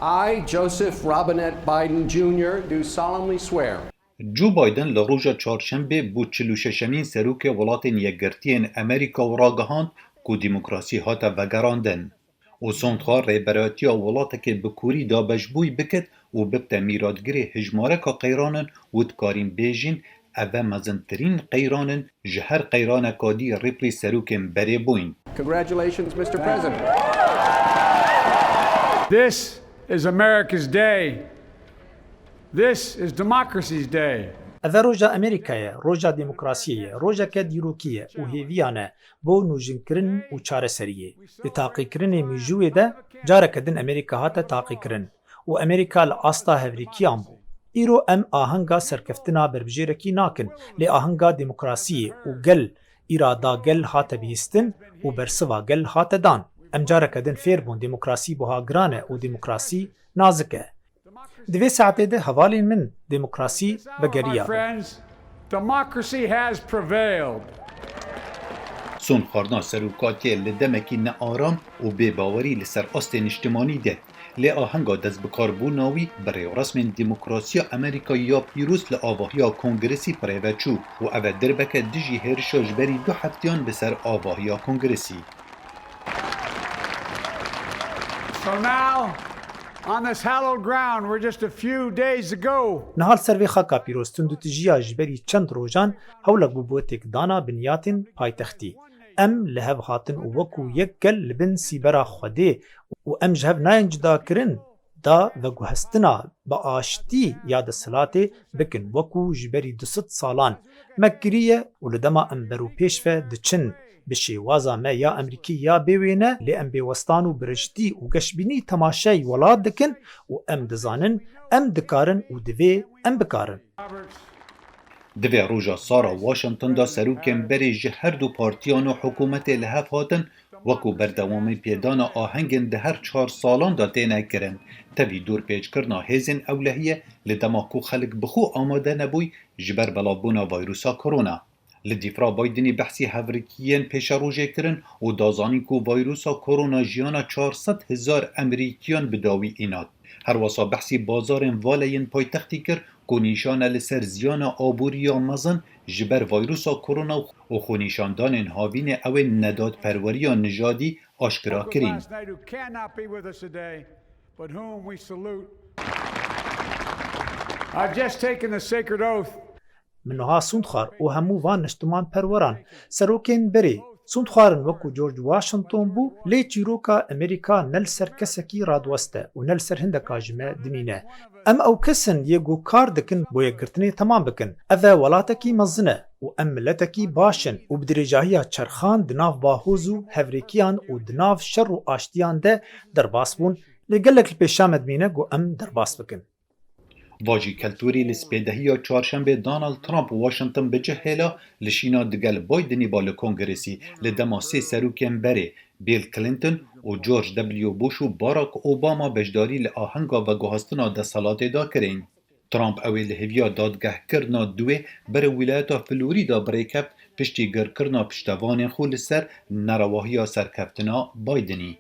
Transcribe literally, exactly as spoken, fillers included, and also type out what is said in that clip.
I, Joseph Robinette Biden Junior, do solemnly swear. Joe Biden li roja çarşembê bû çil û şeşemîn serokê Welatên Yekgirtiyên Amerîka û ragihand ku demokrasî hate vegerandin. Û sondxa rêberatiya welatekê bi kûrî dabeşbûyî bikit û bibte mîratgirê hijmareka qeyranin û dikarîn bêjin, ev e mezintirîn qeyranin ji her qeyraneka dî Ripley serokên berê bûyn. Congratulations, Mister President. This is America's day. This is democracy's day. Ev e roja Amerîkayê ye, roja demokrasiyê ye, rojeke dîrokî ye û hêviyan e bo nûjinkirin û çareseriyê. Di taqîkirinê mîjûyê de careke din Amerîka hate taqîkirin û Amerîka li asta hevrêkiyan bû. Îro em ahenga serkeftina berbijêrekî nakin, lê ahenga demokrasiyê û gel, îrada gel hate bihîstin û bersiva gel hate dan. Em careke din fêr bûn demokrasî buha giran e û demokrasî nazik e. Di vê saetê de hevalên min demokrasî vegeriya. Democracy has prevailed. Sonxwarina serokatiyê li demekî nearam û bêbawerî li ser astê niştimanî de, lê ahenga destbikarbûna wî bi rêwresmên demokrasiya Amerîka ya pîroz li avahiya Kongresî bi rê ve çû û ev e dirbeke dijî hêrişa ji berî du heftiyan li ser avahiya Kongresî. So now, on this hallowed ground, we're just a few days ago. Niha li ser vê xaka pîroz tundûtijiya ji berî çend rojan hewlek bû bo têkdana binyatên paytextî. Em li hev hatin û wekû yek gel li bin sîbera Xwedê û em ji hev nayên cudakirin da veguhestina bi aştî ya desthilatê bikin, wekû ji berî du sed salan me kiriye û li dema em berûpêş ve diçin. Bi şêwaza me ya Emerîkî ya bê wêne, lê em bêwestan û bi rijdî û geşbînî temaşey welat dikin û em dizanin em dikarin û divê em bikarin. Di vê roja sar a Washington de serokên berê ji her du partiyan û hikûmetê li hev hatin, wekû berdewamî pêdana ahengên di her çar salan de têne kirin, tevî dorpêçkirina hêzên ewlehiyê, li dema ku xelk bi xwe amade nebûy ji ber belavbûna vayrusa korona. Li dîfra Bidenî behsî hevrikiyên pêşerojê kirin û da zanîn ku vayrusa korona jiyana çar sed hezar Emerîkiyan bi dawî îna. Herwesa behsî bazarên valeyên paytextî kir ku nîşan e li ser ziyana aborî ya mezin ji ber vayrusa korona û xwenîşandanên havînê ew ên nedadperweriya nijadî aşkera kirîn. Last night who cannot be with us today, but whom we salute. I've just taken the sacred oath. Min niha sûnd xwar û hemû van niştimanperweran, serokên berê, sûnd xwarin wekû George Washington bû, lê çîroka Amerîka ne li ser kesekî radiwest e û ne li ser hindeka ji me dimîne. Em ew kes in yê ku kar dikin bo yekgirtinê temam bikin. Ev e welatekî mezin e û em miletekî baş in û bi dirêjahiya çerxan di nav bahoz û hevrêkiyan û di nav şer û aştiyan de derbas bûn, lê gelek li pêşa me dimîne ku em derbas bikin. Vajî Keltûrî li spêdehiya çarşembê Donald Trump Washington bi cih hêla li şîna digel Bidenî ba li Kongresî, li dema sê serokên berê Bill Clinton û George W. Bush û Barack Obama beşdarî li ahenga veguhastina desthilatê de kirin. Trump ew ê li hêviya dadgehkirina duwê berê wîlayeta Florîda bi rê keft piştî girkirina piştevanên xwe li ser nerewahiya serkeftina Bidenî.